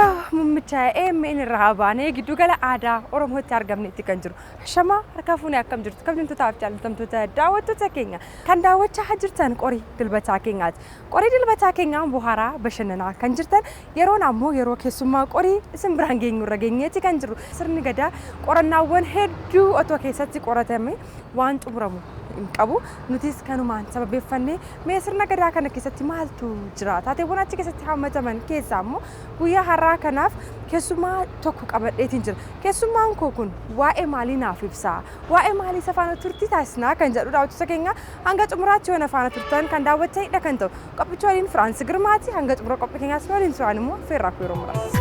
Istuudiyoo muummicha AMN irraa baanee giddugala aadaa Oromootti argamnetti kan jiru. Shamaa harka fuunee akkam jirtu kabajamtootaa fi jaallatamtoota daawwattoota keenya kan daawwachaa jirtan qorii dilbataa keenyaati. Qorii dilbataa keenyaan bohaaraa bashannanaa kan jirtan yeroon ammoo yeroo keessummaa qorii isin biraan geenyu irra geenyeeti kan jiru. Sirni gadaa qorannaawwan hedduu otoo keessatti qoratame waan xumuramu hin qabu. Nutis kanumaan sababeeffannee mee sirna gadaa kana keessatti maaltu jira? Taateewwan achi keessatti hammataman keessaa immoo guyyaa har'aa kanaaf keessummaa tokko qabadheetiin jira. Keessummaan koo kun waa'ee maalii naaf ibsaa? Waa'ee maalii isa faana turtii taasisnaa kan jedhu daawwattoota keenya hanga xumuraatti yoo na faana turtan kan daawwattanidha kan ta'u. Qophicha waliin Firaansi Girmaati hanga xumura qophii keenyaas waliin turaan immoo affeerraa koo yeroo muraasa.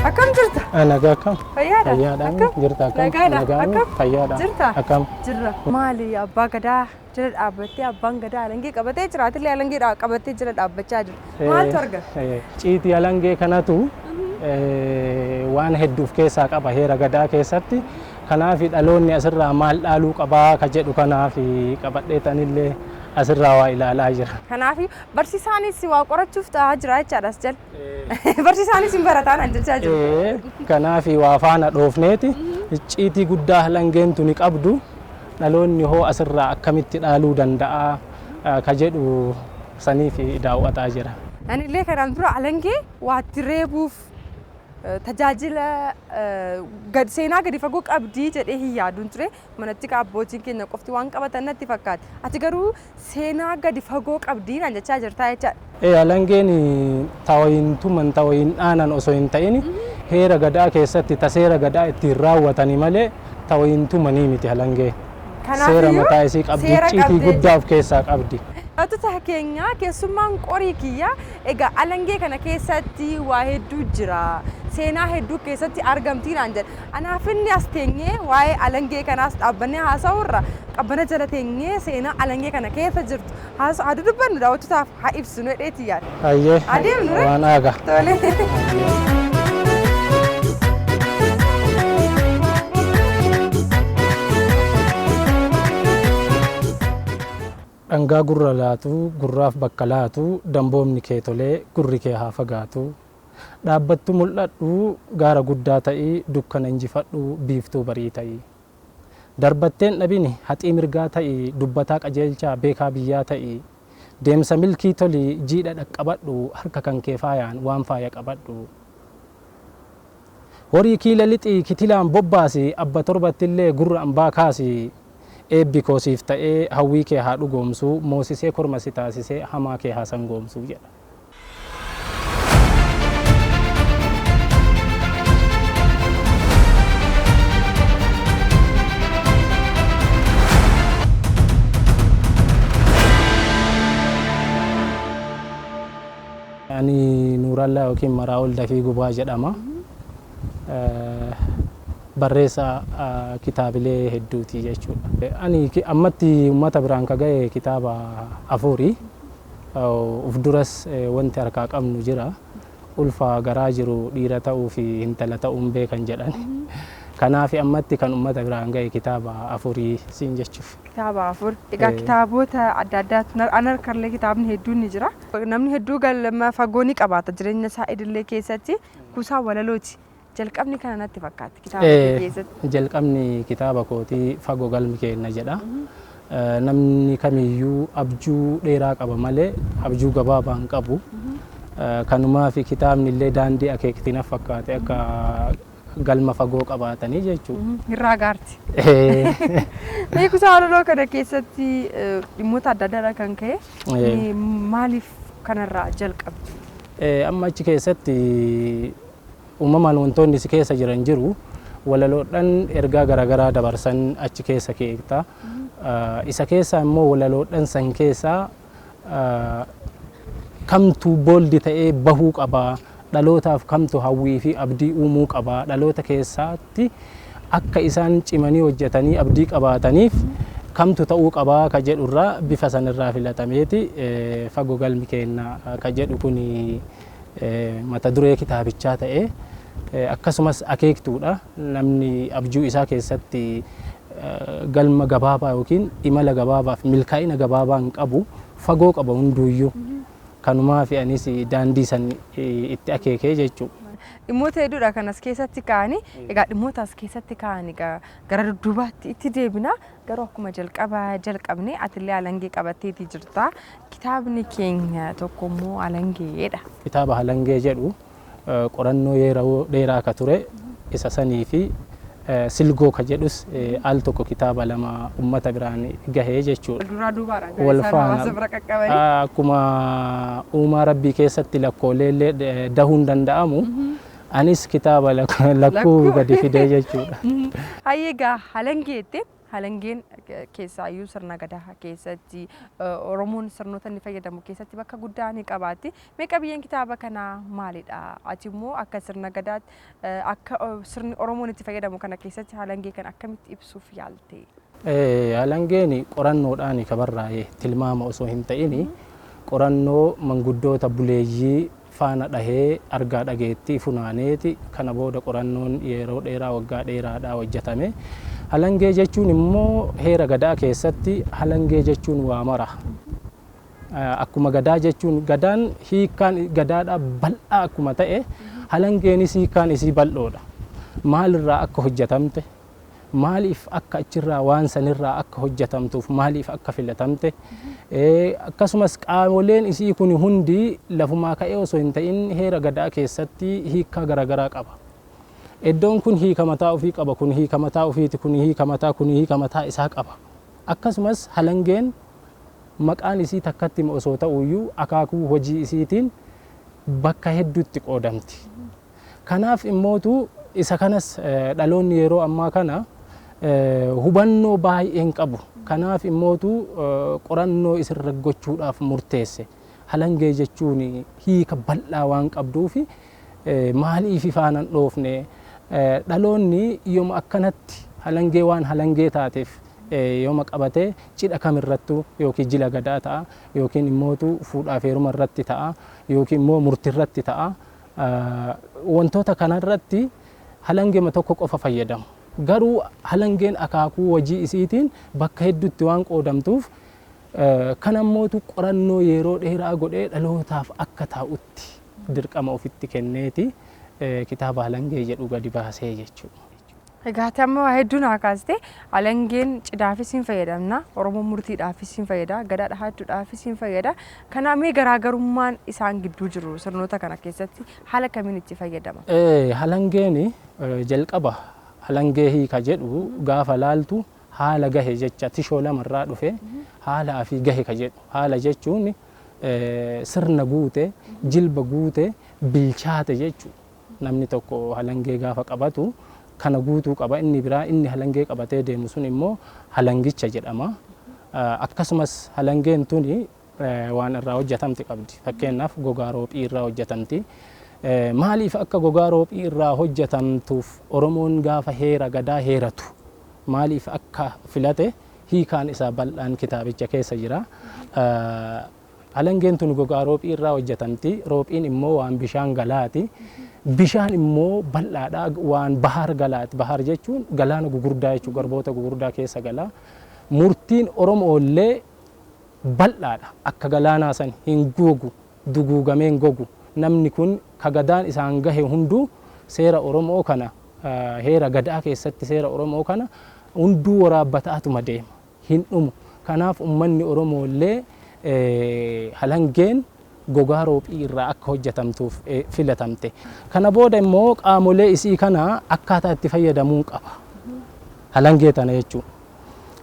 Akkam jirta? Nagaa akkam? Fayyaadha? Fayyaadha. Akkam? Jirta akkam? Nagaadha? Nagaan Akkam? fayyaadha. Jirta? Akkam? Jirra. Maali abbaa gadaa jala dhaabbattee abbaan gadaa alangee qabatee jira atillee alangee qabattee jala dhaabbachaa jira. Maaltu argama? Ciitii alangee kanatu waan hedduuf keessaa qaba heera gadaa keessatti. Kanaaf dhaloonni asirraa maal dhaaluu qabaa ka jedhu kanaaf qabadhee tanillee asirraa waa ilaalaa jira. Kanaaf barsiisaanis waa qorachuuf ta'aa jira jechaadha as jala. Barsiisaanis hin barataan an jechaa jiru. Kanaaf waa faana dhoofneeti icciitii guddaa alangeen tuni qabdu dhaloonni hoo asirraa akkamitti dhaaluu danda'a ka jedhu saniif daawwataa jira. Anillee kanaan dura alangee waa itti reebuuf tajaajila seenaa gadi fagoo qabdii jedhee hin yaaduun ture. Manatti abbootiin keenya qofti waan qabatan natti fakkaata. Ati garuu seenaa gadi fagoo qabdii naan jechaa jirtaa jechaadha. Alangeen tawayin tuman tawayin dhaanan osoo hin ta'in heera gadaa keessatti ta seera gadaa ittiin raawwatani malee tawayin tumanii miti alangeen. Seera mataa isii qabdi, icciitii guddaa of keessaa qabdi. Daawwattoota keenya keessummaan qorii kiyya egaa alangee kana keessatti waa hedduu jira. Seenaa hedduu keessatti argamtii naan jedha. Anaaf inni as teenyee waa'ee alangee kanaas dhaabbannee haasa'urra qabbana jala teenyee seenaa alangee kana keessa jirtu haa dudubbannu daawwattootaaf haa ibsinu jedheeti yaada. Hayyee Adeemnu ree? waan aaga. Tole. Dhangaa gurra laatu, gurraaf bakka laatu, damboomni kee tolee, gurri kee haa fagaatu. Dhaabbattu mul'adhu, gaara guddaa ta'i, dukkana injifadhu, biiftuu barii ta'i. Darbatteen dhabini, haxii mirgaa ta'i, dubbataa qajeelchaa, beekaa biyyaa ta'i. Deemsa milkii toli, jiidha dhaqqabadhu, harka kan kee faayaan, waan faaya qabadhu. Horii kiila lixii, kitilaan bobbaasi, abba torbattillee gurra ambaa kaasi. Eebbi koo siif ta'ee hawwii kee haa dhugoomsu, moosisee korma si taasisee hamaa kee haa sangoomsu jedha. Ani Nuurallaa yookiin Maraa'ol Dafii Gubaa jedhama. Barreessaa kitaabilee hedduuti jechuudha. Ani ammatti uummata biraan ka ga'e kitaaba afuuri. Uf duras wanti harkaa qabnu jira. Ulfa garaa jiru dhiira ta'uu fi intala ta'uun beekan jedhan. Kanaaf ammatti kan uummata biraan ga'e kitaaba afurii siin jechuuf. Kitaaba afur. Egaa kitaabota adda addaatu an harkallee kitaabni hedduun ni jira. Namni hedduu galma fagoo ni qabaata jireenya isaa idilee keessatti kuusaa walalooti. Jalqabni kana natti fakkaatti kitaaba kee keessatti. Jalqabni kitaaba kootii fagoo galmi keenna jedha. Namni kamiyyuu abjuu dheeraa qaba malee abjuu gabaabaa hin qabu. Kanumaa fi kitaabni illee daandii akeekti na fakkaate akka galma fagoo qabaatanii jechuudha. Irraa gaarti. Mee kuusaa walaloo kana keessatti dhimmoota adda addaadha kan ka'e maaliif kanarraa jalqabde? Amma achi keessatti uumamaan wantoonni si keessa jiran jiru. Walaloodhaan ergaa garaagaraa dabarsan achi keessa keekta. Isa keessaa immoo walaloodhaan san keessaa kamtu booldi ta'ee bahuu qabaa. Dhalootaaf kamtu hawwii fi abdii uumuu qabaa. Dhaloota keessaatti akka isaan cimanii hojjetanii abdii qabaataniif kamtu ta'uu qabaa ka jedhurraa bifa sanirraa filatameeti fagoo galmi keenna ka jedhu kuni mata duree kitaabichaa ta'ee akkasumas akeektuudha. Namni abjuu isaa keessatti galma gabaabaa yookiin imala gabaabaaf milkaa'ina gabaabaa hin qabu, fagoo qaba hunduuyyuu. Kanumaa fi anis daandii san itti akeekee jechuudha. Dhimmoota hedduudha kan as keessatti ka'anii. Egaa dhimmoota as keessatti ka'anii gara dudduubaatti itti deebina. Garuu akkuma jalqaba jalqabne atillee alangee qabatteeti jirta. Kitaabni keenya tokko immoo alangeedha. Kitaaba Halangee jedhu qorannoo yeroo dheeraa ka ture isa sanii fi silgoo ka jedhus al tokko kitaaba lama ummata biraan gahee jechuudha. Duraa duubaadhaan Wal isaan faana. Hawaasa bira qaqqabanii. Akkuma uumaa rabbii keessatti lakkoolee illee dahuun danda'amu, anis kitaaba lakkuu Lakkuu. gadi fidee jechuudha. Hayyee, egaa halangeette, halangeen keessaayyuu sirna gadaa keessatti, Oromoon sirnoota inni fayyadamu keessatti bakka guddaa ni qabaatti. Mee qabiyyeen kitaaba kanaa maalidha? Ati immoo akka sirna gadaatti, akka sirni Oromoon itti fayyadamu kana keessatti halangee kana akkamitti ibsuuf yaalte? Halangeen qorannoodhaan ka barraa'e, tilmaama osoo hin ta'in, qorannoo manguddoota buleeyyii faana dhahee argaa dhageettii funaaneeti. Kana booda qorannoon yeroo dheeraa, waggaa dheeraadhaa hojjetame. Halangee jechuun immoo heera gadaa keessatti halangee jechuun waa mara. Akkuma gadaa jechuun, gadaan hiikkaan gadaadhaa bal'aa akkuma ta'e, halangeenis hiikkaan isii bal'oodha. Maalirraa akka hojjetamte, maaliif akka achirraa waan sanirraa akka hojjetamtuuf maaliif akka filatamte, akkasumas qaamoleen isii kun hundi lafumaa ka'ee osoo hin ta'in heera gadaa keessatti hiikkaa garaagaraa qaba. Iddoon kun hiika mataa ofii qaba, kun hiika mataa ofiiti, kun hiika mataa, kun hiika mataa isaa qaba. Akkasumas halangeen maqaan isii takkatti osoo ta'uyyuu akaakuu hojii isiitiin bakka hedduutti qoodamti. Kanaaf immootu isa kanas dhaloonni yeroo ammaa kana hubannoo baay'een qabu. Kanaaf immootu qorannoo isirra gochuudhaaf murteesse. Halangee jechuun hiika bal'aa waan qabduufi maaliif ifaanan dhoofne, dhaloonni yooma akkanatti halangee waan halangee taateef yooma qabatee cidha kamirrattuu yookiin jila gadaa ta'a yookiin immootu fuudhaaf heeruma irratti ta'a yookiin immoo murtiirratti ta'a. Wantoota kanarratti halangeema tokko qofa fayyadamu. Garuu halangeen akaakuu hojii isiitiin bakka hedduutti waan qoodamtuuf, kan ammootu qorannoo yeroo dheeraa godhee dhalootaaf akka taa'utti dirqama ofitti kenneeti kitaaba Halangee jedhu gadi baasee jechuudha. Egaa ati amma waa hedduu naa kaaste. Alangeen cidhaafis hin fayyadamna. Oromoon murtiidhaafis hin fayyada. Gadaa dhahachuudhaafis hin fayyada. Kanaaf mee garaagarummaan isaan gidduu jiru sirnoota kana keessatti haala kamiin itti fayyadama? Halangeen jalqaba halangee hiika jedhu gaafa laaltu, haala gahe jecha tishoo lamarraa dhufe, haalaa fi gahe ka jedhu. Haala jechuun sirna guute, jilba guute, bilchaate jechuudha. Namni tokko halangee gaafa qabatu kana guutuu qaba. Inni biraa inni halangee qabatee deemu sun immoo halangicha jedhama. Akkasumas halangeen tuni waan irraa hojjetamti qabdi. Fakkeenyaaf gogaa roophii irraa hojjetamti. Maaliif akka gogaa roophii irraa hojjetamtuuf Oromoon gaafa heera gadaa heeratu maaliif akka filate hiikaan isaa bal'aan kitaabicha keessa jira. Halangeen tun gogaa roophii irraa hojjetamti. Roophiin immoo waan bishaan galaati. Bishaan immoo bal'aadha, waan bahar galaati. Bahar jechuun galaana gugurdaa jechuudha. Garboota gugurdaa keessa gala. Murtiin Oromoo illee bal'aadha. Akka galaanaa san hin gogu, duguugamee hin gogu. Namni kun ka gadaan isaan gahe hunduu seera Oromoo kana, heera gadaa keessatti seera Oromoo kana hunduu waraabbataatuma deema. Hin dhumu. Kanaaf uummanni Oromoo illee halangeen gogaa roophii irraa akka hojjetamtuuf filatamte. Kana booda immoo qaamolee isii kana akkaataa itti fayyadamuun qaba. Halangee tana jechuudha.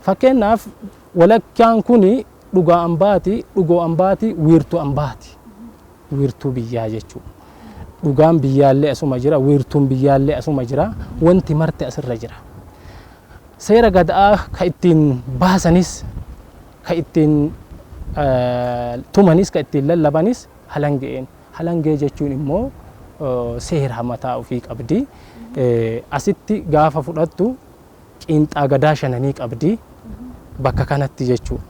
Fakkeenyaaf walakkaan kuni dhugaa ambaati, dhugoo ambaati, wiirtuu ambaati. Wiirtuu biyyaa jechuudha. Dhugaan biyyaallee asuma jira, wiirtuun biyyaallee asuma jira, wanti marte asirra jira. Seera gadaa ka ittiin baasanis, ka ittiin tumanis, ka ittiin lallabanis halangeen. Halangee jechuun immoo seera mataa ofii qabdi. Asitti gaafa fudhattu qiinxaa gadaa shananii qabdi bakka kanatti jechuudha.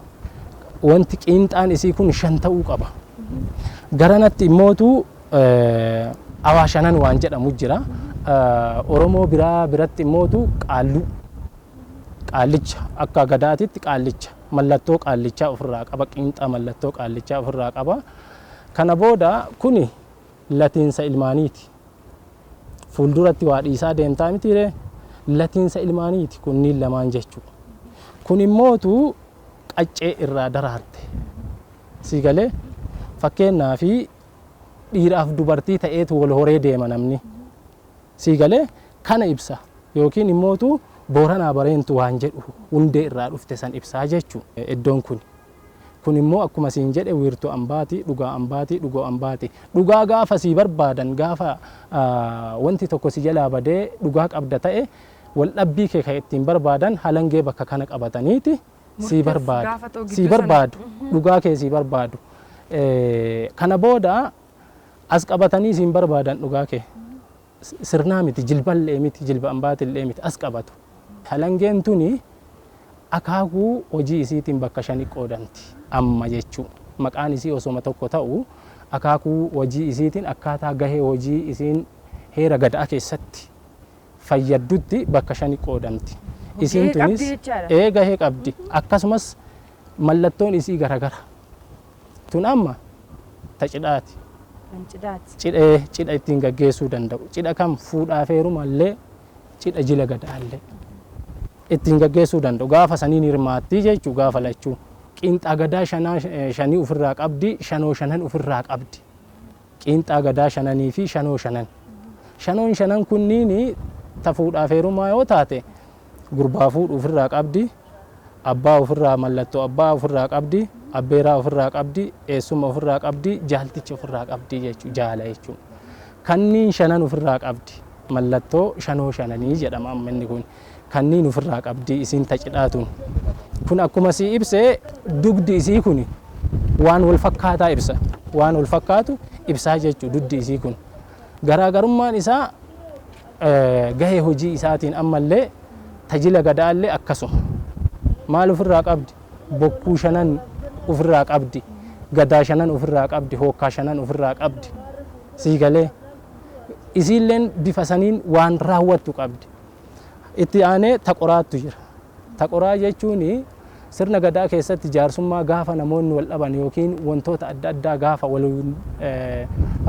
Wanti qiinxaan isii kun shan ta'uu qaba. Garanatti immootu Awaashanan waan jedhamu jira. Oromoo biraa biratti immootu qaalluu, qaallicha, akka gadaatitti qaallicha, mallattoo qaallichaa ofirraa qaba, qiinxaa mallattoo qaallichaa ofirraa qaba. Kana booda kuni latiinsa ilmaaniiti. Fuulduratti waa dhiisaa deemtaa mitiiree, latiinsa ilmaaniiti kunniin lamaan jechuudha. Kun immootu qaccee irraa daraarte. Sii galee, fakkeenyaa fi dhiiraaf dubartii ta'eetu wal horee deema namni. Sii galee, kana ibsa yookiin immootu Booranaa Bareentu waan jedhu hundee irraa dhufte san ibsaa jechuudha iddoon kun. Kun immoo akkuma siin jedhe wiirtuu ambaati, dhugaa ambaati, dhugoo ambaati. Dhugaa gaafa sii barbaadan, gaafa wanti tokko si jalaa badee dhugaa qabda ta'e, wal dhabbii kee kan ittiin barbaadan halangee bakka kana qabataniiti sii Murteef barbaadu. gaafa ta'u Sii gidduu sana. barbaadu. Dhugaa kee sii barbaadu. Kana booda as qabatanii siin barbaadan dhugaa kee. Sirnaa miti, jilballee miti, jilba ambaatillee miti, as qabatu. Halangeen tuni akaakuu hojii isiitiin bakka shani qoodamti amma jechuu. Maqaan isii osoma tokko ta'u, akaakuu hojii isiitiin, akkaataa gahee hojii isiin heera gadaa keessatti fayyaddutti bakka shani qoodamti. Isiin Gahee qabdi tunis jechaadha. Ee, gahee qabdi. Akkasumas mallattoon isii garagara. Tun amma ta cidhaati. Kan cidhaati. Cidhee, cidha ittiin gaggeessuu danda'u. Cidha kam? Fuudhaa fi heerumallee, cidha jila gadaallee ittiin gaggeessuu danda'u. Gaafa saniin hirmaattii jechuu gaafa lachuu. Qiinxaa gadaa shanaa shanii ofirraa qabdi, shanoo shanan ofirraa qabdi. Qiinxaa gadaa shananii fi shanoo shanan. Shanoon shanan kunniin ta fuudhaa fi heerumaa yoo taate, gurbaa fuudhu ofirraa qabdi, abbaa ofirraa, mallattoo abbaa ofirraa qabdi, abbeeraa ofirraa qabdi, eessuma ofirraa qabdi, jaalticha ofirraa qabdi jechuudha, jaala jechuudha. Kanniin shanan ofirraa qabdi. Mallattoo shanoo shananii jedhama amma inni kun. Kanniin ofirraa qabdi isiin ta cidhaatuun. Kun akkuma sii ibsee dugdi isii kun waan wal fakkaataa ibsa. Waan wal fakkaatu ibsaa jechuudha dugdi isii kun. Garaagarummaan isaa gahee hojii isaatiin ammallee tajila gadaallee akkasuma. Maal ofirraa qabdi? Bokkuu shanan ofirraa qabdi. Gadaa shanan ofirraa qabdi. Hookkaa shanan ofirraa qabdi. Sii galee, isiilleen bifa saniin waan raawwattu qabdi. Itti aanee taqoraattu jira. Taqoraa jechuun sirna gadaa keessatti jaarsummaa gaafa namoonni wal dhaban yookiin wantoota adda addaa gaafa wal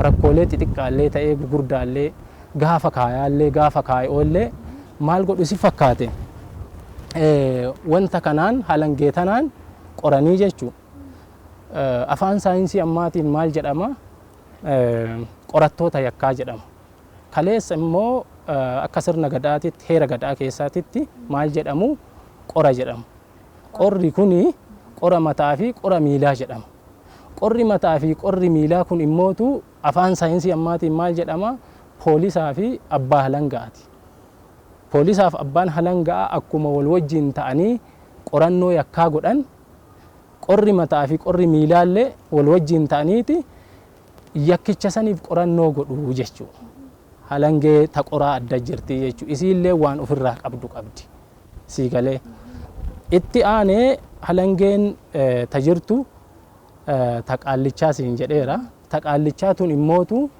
rakkoolee xixiqqaallee ta'ee gurguddaallee, gaafa kaayaallee gaafa kaayooillee maal godhu si fakkaate? Wanta kanaan, halangee tanaan qoranii jechuu. Afaan saayinsii ammaatiin maal jedhama? Qorattoota yakkaa jedhama. Kaleessa immoo akka sirna gadaatitti, heera gadaa keessaatitti maal jedhamu? Qora jedhamu. Qorri kuni qora mataa fi qora miilaa jedhama. Qorri mataa fi qorri miilaa kun immootu afaan saayinsii ammaatiin maal jedhama? Poolisaa fi abbaa halangaati. Poolisaaf abbaan halangaa akkuma wal wajjin ta'anii qorannoo yakkaa godhan, qorri mataa fi qorri miilaallee wal wajjin ta'aniiti yakkicha saniif qorannoo godhu jechuudha. Halangee ta qoraa adda jirti jechuudha. Isiillee waan ofirraa qabdu qabdi. Sii galee, itti aanee halangeen ta jirtu ta qaallichaa siin jedheera. Ta qaallichaa tun immootu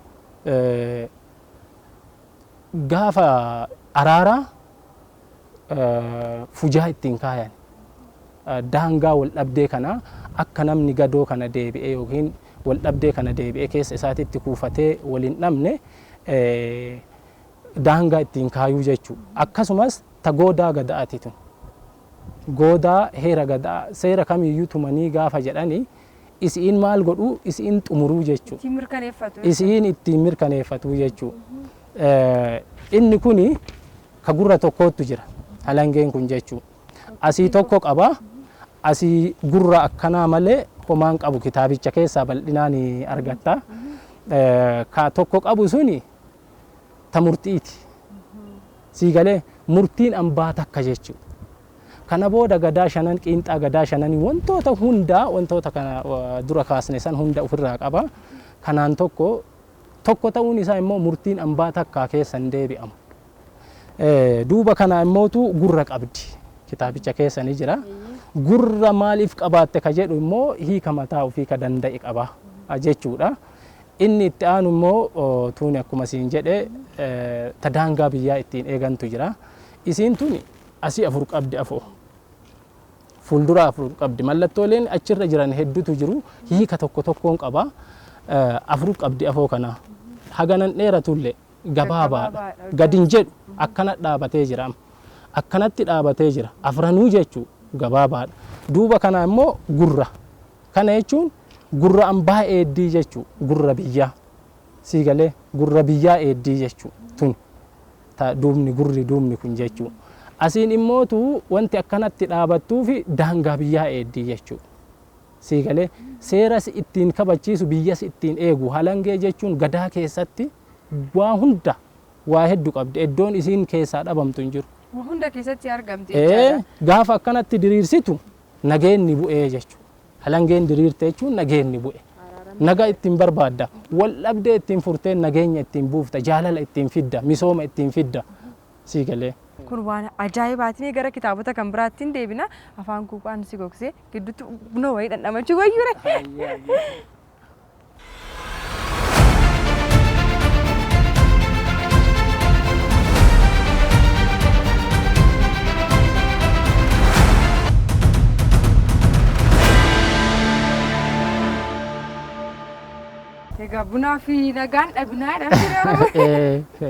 gaafa araaraa fujaa ittiin kaayan. Daangaa wal dhabdee kana akka namni gadoo kana deebi'ee yookiin wal dhabdee kana deebi'ee keessa isaatitti kuufatee wal hin dhabne daangaa ittiin kaayuu jechuudha. Akkasumas ta goodaa gadaati tun. Goodaa heera gadaa seera kamiyyuu tumanii gaafa jedhani isiin maal godhuu? Isiin xumuruu jechuudha. Ittiin mirkaneeffatu. Isiin ittiin mirkaneeffatu jechuudha. Inni kuni ka gurra tokkootu jira halangeen kun jechuudha. Asii tokko qaba. Asii gurra akkanaa malee homaan qabu, kitaabicha keessaa bal'inaan argatta. Ka tokko qabu suni ta murtiiti. Sii galee, murtiin ambaa takka jechuudha. Kana booda gadaa shanan, qiinxaa gadaa shananii, wantoota hundaa, wantoota kana dura kaasne san hunda ofirraa qaba. Kanaan tokko tokko ta'uun isaa immoo murtiin ambaa takkaa keessa hin deebi'amu. Duuba kana immootu gurra qabdi. Kitaabicha keessa ni jira. Gurra maaliif qabaatte ka jedhu immoo hiika mataa ofii ka danda'e qaba jechuudha. Inni itti aanu immoo tuuni akkuma siin jedhe ta daangaa biyyaa ittiin eegantu jira. Isiin tuni asii afur qabdi afoo. Fuuldura afur qabdi. Mallattooleen achirra jiran hedduutu jiru. Hiika tokko tokkoon qaba. Afur qabdi afoo kana. Haganan dheeratullee gabaabaadha. Gadin jedhu akkana dhaabatee jira. Akkanatti dhaabatee jira. Afranuu jechuu gabaabaadha. Duuba kana immoo gurra. Kana jechuun gurra ambaa eeddii jechuu gurra biyyaa. Sii galee gurra biyyaa eeddii jechuu tun. Duubni gurri duubni kun jechuu. Asiin immootu wanti akkanatti dhaabattuufi daangaa biyyaa eeddii jechuu. Sii galee seeras ittiin kabachiisu biyyas ittiin eegu halangee jechuun gadaa keessatti waa hunda waa heddu qabdi. Iddoon isiin keessaa dhabamtu hin jiru. Hunda keessatti argamti jechaadha. Gaafa akkanatti diriirsitu nageenni bu'ee jechuudha. Halangeen diriirte jechuun nageenni bu'e. Naga ittiin barbaadda. Wal dhabdee ittiin furtee nageenya ittiin buufta. Jaalala ittiin fidda. Misooma ittiin fidda. Sii galee. Kun waan ajaa'ibaatiin gara kitaabota kan biraattiin deebina. Afaan kuuqaan si gogsee gidduutti buna wayii dhandhamachuu wayyuure. Egaa bunaa fi nagaan dhabinaa jedhamti.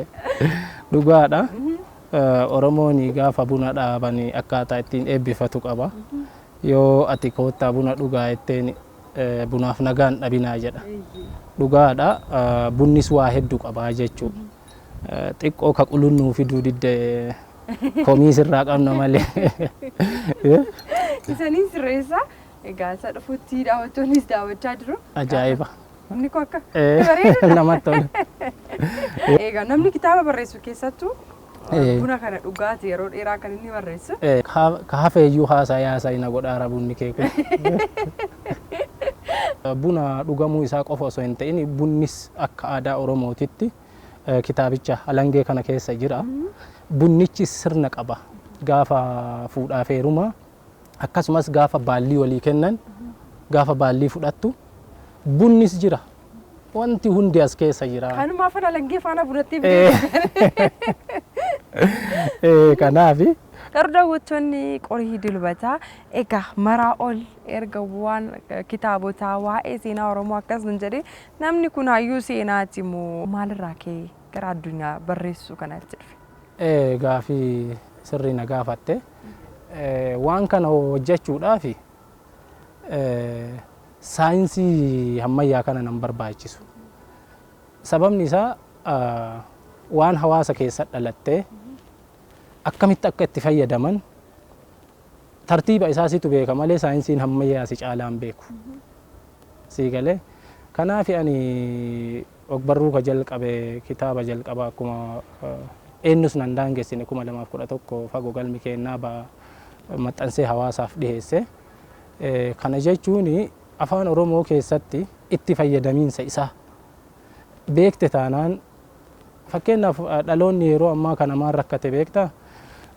Dhugaadha. Oromoon gaafa buna dhaaban akkaataa ittiin eebbifatu qaba. Yoo ati koottaa buna dhugaa jetteen bunaaf nagaan dhabinaa jedha. Dhugaadha. Bunnis waa hedduu qabaa jechuudha. Xiqqoo ka qulunnuu fiduu didde komii sirraa qabna malee. Isaniin sirreessa. Egaa isa dhufutti daawwattoonnis daawwachaa jiru. Ajaa'iba. Inni kun akka bareedaadha. Namatti tola. Egaa namni kitaaba barreessu keessattuu buna kana dhugaati yeroo dheeraa kan inni barreessu. Ka hafeeyyuu haasaa yaasaa na godhaara bunni kee kun. Buna dhugamuu isaa qofa osoo hin ta'in bunnis akka aadaa Oromootitti kitaabicha halangee kana keessa jira. Bunnichi sirna qaba. Gaafa fuudhaaf heerumaa akkasumas gaafa baallii walii kennan gaafa baallii fudhattu bunnis jira. Wanti hundi as keessa jira. Kanumaaf halangee faana bunatti Kanaafi. Garuu daawwattoonni qorii dilbataa egaa maraa ol erga waan kitaabotaa waa'ee seenaa Oromoo akkasuma jedhee namni kun hayyuu seenaati moo maalirraa ka'ee gara addunyaa barreessuu kanatti dhufe? Gaafii sirrii na gaafatte. Waan kana hojjechuudhaaf saayinsii ammayyaa kana nan barbaachisu. Sababni isaa waan hawaasa keessa dhalattee akkamitti akka itti fayyadaman tartiiba isaa situ beeka malee saayinsiin ammayyaa si caalaan beeku. Sii galee kanaaf ani ogbarruu ka jalqabe kitaaba jalqaba akkuma eenyus nan daangessine 2011 fagoo galmi kennaa maxxansee hawaasaaf dhiyeesse. Kana jechuun afaan Oromoo keessatti itti fayyadamiinsa isaa beekte taanaan fakkeenyaaf dhaloonni yeroo ammaa kana maal rakkate beektaa?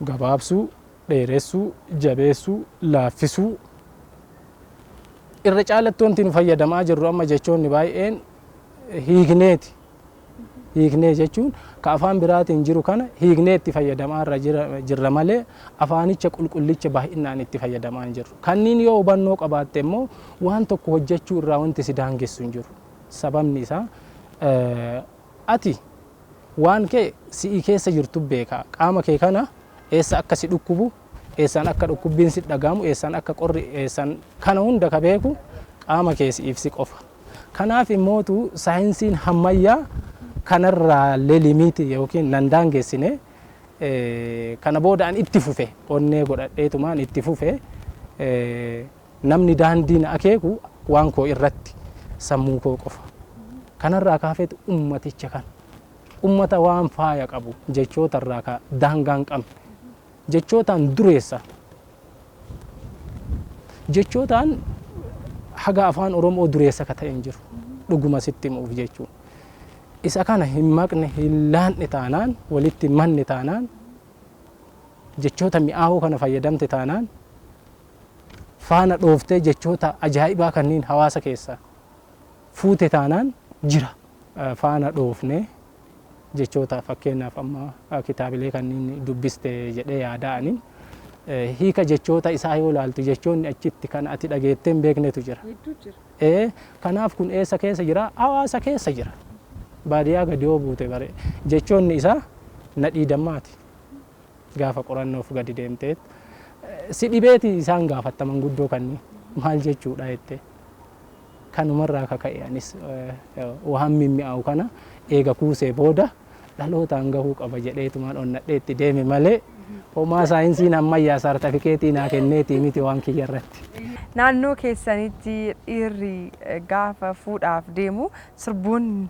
Gabaabsuu, dheeressuu, jabeessuu, laaffisuu. Irra caalatti wanti nu fayyadamaa jirru amma jechoonni baay'een hiikneeti. Hiiknee jechuun ka afaan biraatiin jiru kana hiiknee itti fayyadamaa irra jirra malee afaanicha qulqullicha baay'inaan itti fayyadamaa hin jirru. Kanniin yoo hubannoo qabaatte immoo waan tokko hojjechuu irraa wanti si daangessu hin jiru. Sababni isaa ati waan kee si'ii keessa jirtu beeka. Qaama kee kana eessa akka si dhukkubu, eessaan akka dhukkubbiin si dhagahamu, eessaan akka qorri, eessaan kana hunda ka beeku qaama kee si'iif si qofa. Kanaaf immootu saayinsiin ammayyaa kanarraa limitii yookiin nan daangessine kana booda an itti fufe onnee godhadheetumaan itti fufe namni daandii na akeeku waan koo irratti sammuu koo qofa. Kanarraa kaafeetu ummaticha kana. Ummata waan faaya qabu jechootarraa ka daangaa hin qabne jechootaan dureessa. Jechootaan haga afaan Oromoo dureessa ka ta'e hin jiru. Dhuguma sitti himuuf jechuudha. Isa kana hin maqne hin laanne taanaan walitti hin manne taanaan jechoota mi'aawoo kana fayyadamte taanaan faana dhooftee jechoota ajaa'ibaa kanneen hawaasa keessaa fuute taanaan jira. Faana dhoofne jechoota, fakkeenyaaf amma kitaabilee kanneen dubbiste jedhee yaada'anii, hiika jechoota isaa yoo ilaaltu, jechoonni achitti kan ati dhageettee hin beeknetu jira. Kanaaf kun eessa keessa jira? Hawaasa keessa jira. Baadiyyaa gadi yoo buute bare jechoonni isaa nadhii dammaati. Gaafa qorannoof gadi deemteet si dhibeeti isaan gaafatta, manguddoo kanneen maal jechuudha jettee. Kanumarraa kaka'e anis waan mimmi'aawu kana eega kuusee booda dhalootaan gahuu qaba jedheetumaan onnadhee itti deeme malee, homaa saayinsiin ammayyaa saartifikeetii naa kenneetii miti waan kiyya irratti. Naannoo keessanitti dhiirri gaafa fuudhaaf deemu sirboonni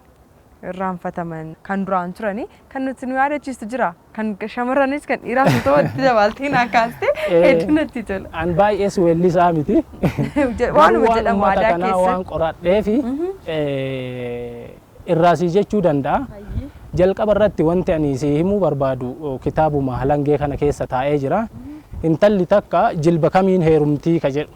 irraanfataman kan duraan turani kan nuti nu yaadachiistu jira. Kan shamarranis kan dhiiraas ta'u itti dabaltee naa kaaste hedduu natti tola. An baay'ees weellisaa miti. Waanuma jedhamu uummata aadaa kanaa waan keessatti. Qoradheefi irraasii jechuu danda'a. Jalqaba irratti wanti ani si himuu barbaadu kitaabuma Halangee kana keessa taa'ee jira. Intalli takka jilba kamiin heerumtii ka jedhu.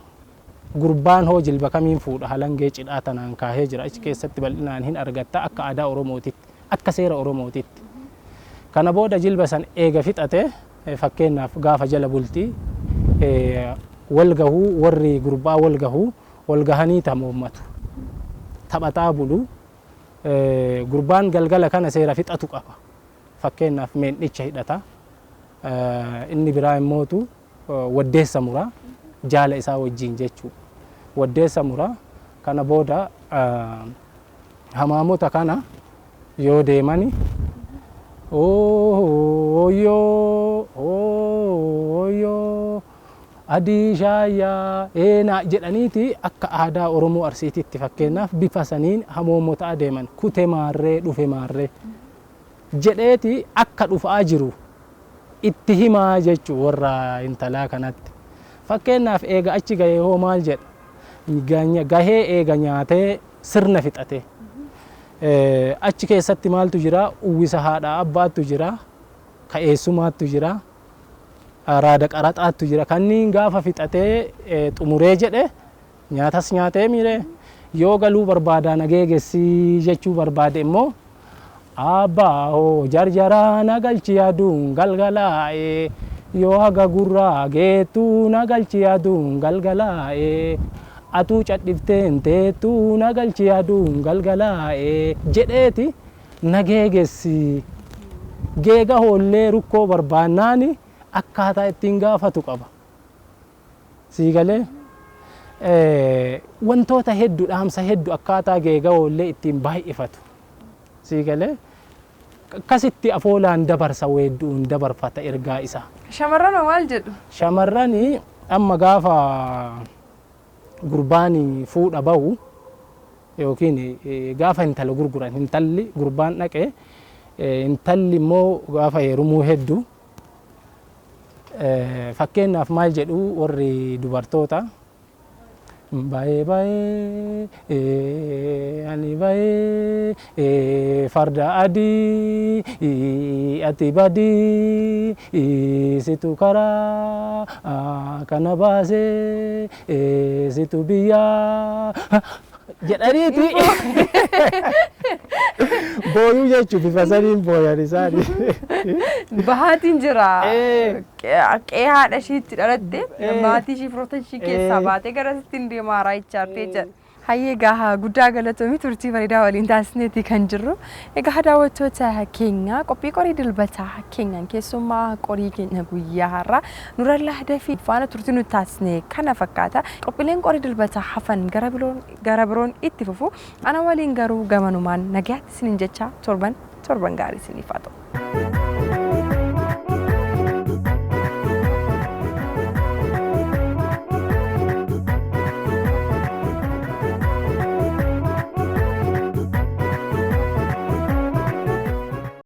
Gurbaan hoo jilba kamiin fuudha, Halangee cidhaa tanaan kaahee jira. Achi keessatti bal'inaan hin argatta akka aadaa Oromootitti, akka seera Oromootitti. Kana booda jilba san eega fixate, fakkeenyaaf gaafa jala bultii wal gahuu, warri gurbaa wal gahuu, wal gahanii tamoommatu. Taphataa bulu. Gurbaan galgala kana seera fixatu qaba. Fakkeenyaaf meendhicha hidhata. Inni biraa immootu waddeessa muraa jaala isaa wajjin jechuudha. Waddeessa muraa kana booda hamaamota kana yoo deemani, "Ooyyoo ooyyoo adii shaayyaa eenaa" jedhaniiti akka aadaa Oromoo Arsiititti fakkeenyaaf bifa saniin hamoomota adeeman, kute maarree dhufe maarree jedheeti akka dhufaa jiru itti himaa jechuu warra intalaa kanatti. Fakkeenyaaf eega achi gahee hoo maal jedha? Gahee eega nyaatee sirna fixate. Achi keessatti maaltu jira? Uwwisa haadha abbaattu jira, ka eessumaattu jira, raada qaraxaattu jira. Kanniin gaafa fixatee xumuree jedhe, nyaatas nyaatee miire, yoo galuu barbaadaa nageegessii jechuu barbaade immoo, "Abbaa hoo jarjaraa na galchi, aduun galgalaa'e, yoo haga gurraa geettuu na galchi, aduun galgalaa'e, atuu cadhifteen teettuu na galchi, aduun galgalaa'e" jedheeti nageegessi. Geega hoollee rukkoo barbaannaani akkaataa ittiin gaafatu qaba. Sii galee? Wantoota hedduu, dhaamsa hedduu, akkaataa geega hoollee ittiin baay'ifatu. Sii galee? Akkasitti afoolaan dabarsa, weedduun dabarfata ergaa isaa. Shamarran hoo maal jedhu? Shamarran amma gaafa gurbaan fuudha bahu yookiin gaafa intala gurguran, intalli gurbaan dhaqee, intalli immoo gaafa heerumuu hedduu, fakkeenyaaf maal jedhu warri dubartoota? "Baay'ee baay'ee ani baay'ee farda adii, ati badii situ karaa kana baasee, situ biyyaa" jedhaniiti booyuu jechuun bifa saniin booyan isaanii. Bahaatiin jira. Qe'ee haadha ishiitti dhalatte, maatii ishii, firoota ishii keessaa baatee gara sittiin deemaa jechaa jira. Hayyee, egaa guddaa galatoomii, turtii bareedaa waliin taasisneeti kan jirru. Egaa daawwattoota keenya, qophii qorii dilbataa keenyaan keessummaa qorii keenya guyyaa har'aa Nurallaa Dafii faana turtii nuti taasisne kana fakkaata. Qophiileen qorii dilbataa hafan gara biroon itti fufu. Ana waliin garuu gamanumaan nagayaatti isiniin jecha, torban torban gaarii isiniif haa ta'u.